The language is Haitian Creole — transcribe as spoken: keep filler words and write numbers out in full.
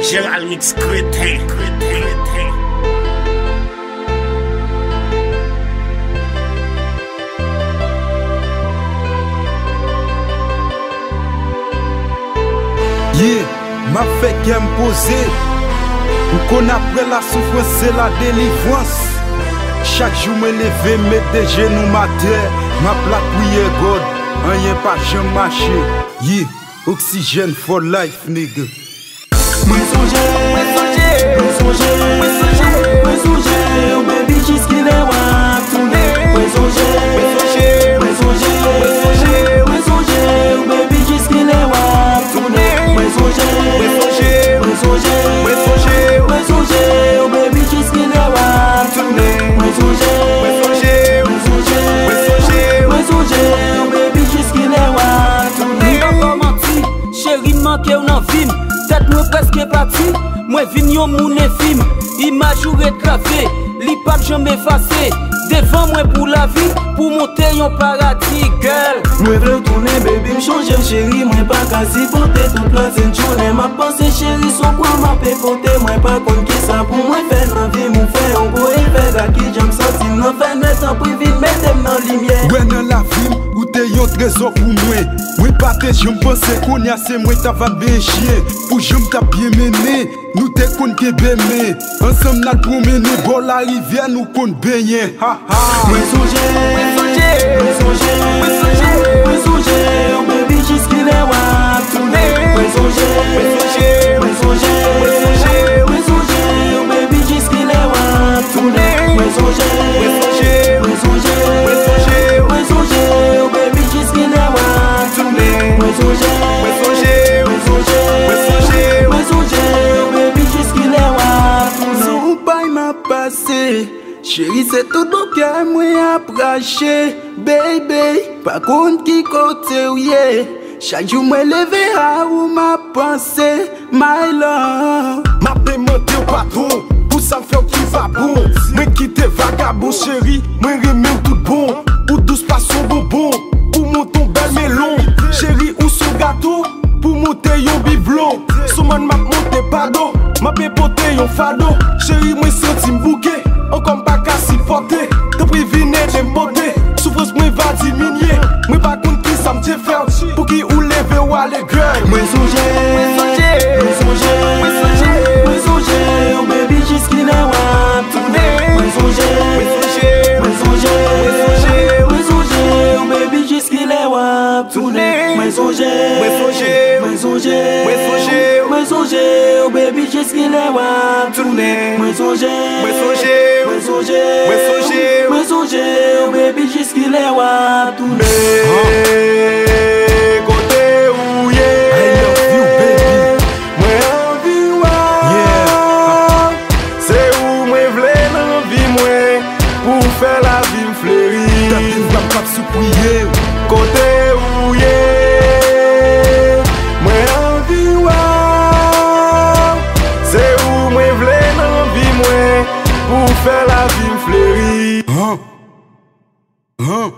Gérald Mix kreten. Yeah, m ap fè kè m poze. M konn apre lasoufrans se ladelivrans. Chak jou mwen leve, m met de jenou m atè. M ap lapriyè God, anyen pa janm mache. Yeah, oxygène for life, nigga. Mwen sonje, mwen sonje, mwen sonje, mwen sonje, mwen sonje, oh baby, jiskilè w ap tounen. Mwen sonje, mwen sonje, mwen sonje, mwen sonje, mwen sonje, oh baby, jiskilè w ap tounen. Mwen sonje, mwen sonje, mwen sonje, mwen sonje, mwen sonje, oh baby, jiskilè w ap tounen. Mwen sonje, mwen sonje, mwen sonje, mwen sonje, mwen sonje, oh baby, jiskilè w ap tounen. M pa ba w manti, cheri, m manke w nan vi m. Tèt mwen prèske pati, mwen vin yon moun enfim. Imaj ou ret grave, li p ap janm efase. Devan mwen pou lavi, pou monte yon paradi, girl. Mwen vle w tounen, baby, m chonje w, cheri, mwen pa ka sipòte. Tout lòt sen jounen m ap panse, cheri, s on kwa m ap epote. Mwen pa konn kisa pou mwen fè nan vi m, ou fè yon gwo efè. Gad kijan m santi m nan fènèt, tanpri vin mete m nan limyè. Wè nan lavi m, ou te yon trezò pou mwen. Mwen pa te janm panse kounye a se mwen t ap ap benyen chyen. Pou jan m t ap byen mennen, nou te konn kenbe men. Ansanm n al pwonmennen bò larivyè, nou konn benyen. Ha, ha. Mwen sonje, mwen sonje, mwen sonje, mwen sonje, mwen sonje, oh baby, jiskilè w ap tounen. Mwen sonje, mwen sonje, mwen sonje, mwen sonje, mwen sonje, oh baby, jiskilè w ap tounen. Mwen sonje, mwen sonje, mwen sonje, mwen sonje, mwen sonje, oh baby, jiskilè w ap tounen. Mwen sonje, mwen sonje, mwen sonje, mwen sonje, mwen sonje, oh baby, jiskilè w ap tounen. Sou bay m ap pase, cheri, se tout bon kè mwen ap rache. Baby, pa konn ki kote w ye. Chak jou mwen leve, a ou m ap panse, my love. M ap demande w padon pou sa m fè w ki pa bon. Mwen kite vagabon, cheri, mwen renmen w tout bon. Ou dous pa s on bonbon, ou monte yon bèl melon. Cheri, ou s on gato, pou monte yon biblo. Sou mòn m ap monte pa do, m ap epote yon fado. Cheri, mwen santi m bouke, ankò m pa ka sipòte. Tanpri vin ede m pote, soufrans mwen va diminye. Mwen pa konn kisa m te fè w, pouki ou leve w ale, girl. Mwen sonje, mwen sonje, mwen sonje, mwen sonje, mwen sonje, oh baby, jiskilè w ap tounen. Mwen sonje, mwen sonje, mwen sonje, mwen sonje, mwen sonje, oh baby, jiskilè w ap tounen. Mwen sonje, mwen sonje, mwen sonje, mwen sonje, mwen sonje, oh baby, jiskilè w ap tounen. Mwen sonje, mwen sonje, mwen sonje, mwen sonje, mwen sonje, oh baby, jiskilè w ap tounen. Men kote ou ye? I love you, baby. Mwen anvi w. Yeah. Se ou mwen vle nan vi mwen, pou fè lavi m fleri. Tande m p ap sou priye. Kote ou ye? Mwen anvi w. Se ou mwen vle nan vi mwen, pou fè lavi m fleri. Huh? Huh?